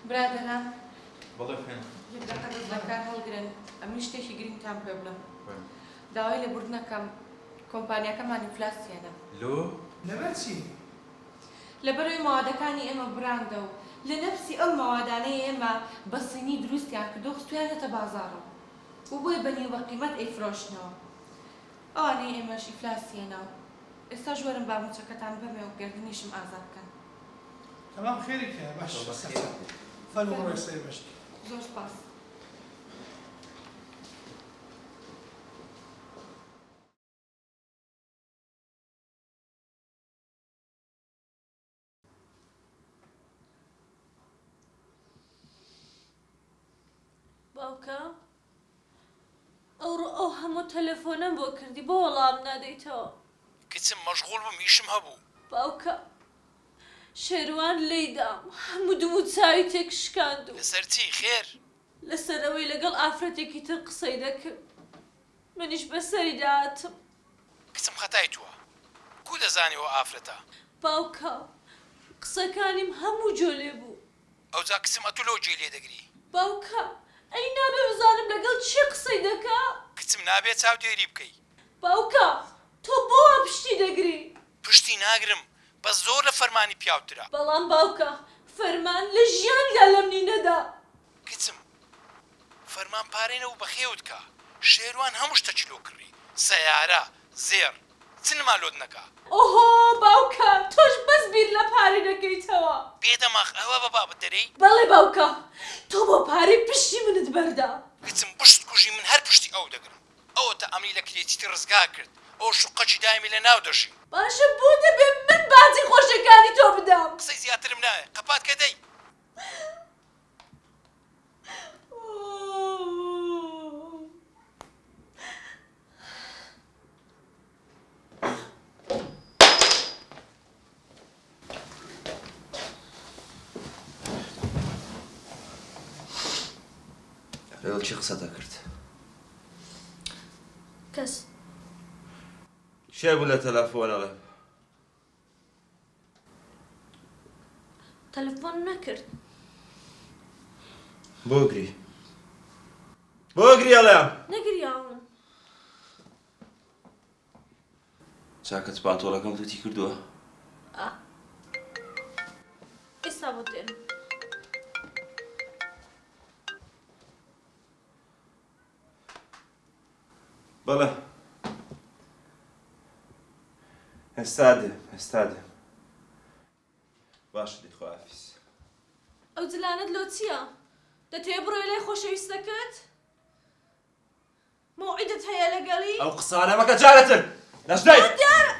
برادەران بەڵێ خوێن. یەک دەقە دەست لە کار هەڵگرن ئەمن شتێکی گرنگتان پێ بڵێم داوای لێبوردن ئەکەم کۆمپانیاکەمان ئیفلاس هێنا. لۆ؟ لەبەر چی؟ لەبەرئەوەی مەوادەکانی ئێمە براندە و لە نەفسی ئەو مەوادانەی ئێمە بە صینی دروستیان کردووە خستویانەتە بازاڕەوە و بۆیە بە نیوە قیمەت ئەیفرۆشنەوە ئەوانەی ئێمەش ئیفلاسی هێنا و ئێستاش وەرن با موچەکەتان بەمێ و گەردنیشم ئازاد بکەن. تەمام خێری تیایە باش سەرچاو فەرموو بڕۆیە سەر بەشتی. زۆر سوپاس. باوکە ئەوڕۆ ئەو هەموو تەلەفۆنەم بۆ کردی بۆ وەڵام نادەیتەوە؟ کچم مەشغوڵ بووم ئیشم هەبوو. باوکە شێروان لێیدام هەموو دم و چاوی تێک شکاندووم. لەسەر چی؟ خێر؟ لەسەر ئەوەی لەگەڵ ئافرەتێکی تر قسەی دەکرد منیش بەسەریدا هاتم. کچم خەتای توە کو دەزانی ئەو ئافرەتە. باوکە قسەکانیم هەموو جۆ لێ بوو. ئەوجا کچم ئەتو لۆ گوێی لێ دەگری. باوکە ئەی نابێ بزانم لەگەڵ کێ قسەی دەکا. کچم نابێ چاودێری بکەی. باوکە تۆ بۆ وا پشتی دەگری. پشتی ناگرم بەس زۆر لە فەرمانی پیاوترە. بەڵام باوکە فەرمان لە ژیانیدا لەمنی نەدا. کچم فەرمان پارەی نەبوو بەخێوت کا شێروان هەموو شتەکی لۆ کڕی سەیارە زێڕ چ نما لۆت نەکا. ئۆهۆ باوکە تۆش بەس بیر لە پارەی دەکەیتەوە. بێ دەماخ ئەوە بە بابت دەرێی؟ بەڵێ باوکە تۆ بۆ پارەی پشتی منت بەردا. کچم بشت کوژی من هەر پشتی ئەو دەگرم ئەوەتا ئەمنی لە کرێچیتی ڕزگار کرد ئەو شوقەکی دایمی لە ناو دەژی. باشە بۆ دەبێ من باجی خۆشیەکانی تۆ بدەم؟ قسەی زیاترم ناوێ قەپات کە دەی. لەگەڵ کێ قسەت ئەکرد؟ کەس. کێ بوو لە تەلەفۆن ئەڵێم؟ تەلەفۆنم نەکرد. بۆ گری؟ بۆ گری ئەڵێم؟ نەگریاوم. چاکەت پانتۆڵەکەم توتی کردووە؟ ئا. ئێستا بۆت دێنم. بەڵێ ئێستا دێم ئێستا دێم باشە دی خواحافیز. ئەو جلانەت لۆ چییە؟ دەتەوێ بڕۆی لای خۆشەویستەکەت؟ مەوعیدت هەیە لەگەڵی؟ ئەو قسانە مەکە جارێتر نەجدەی. دیارە.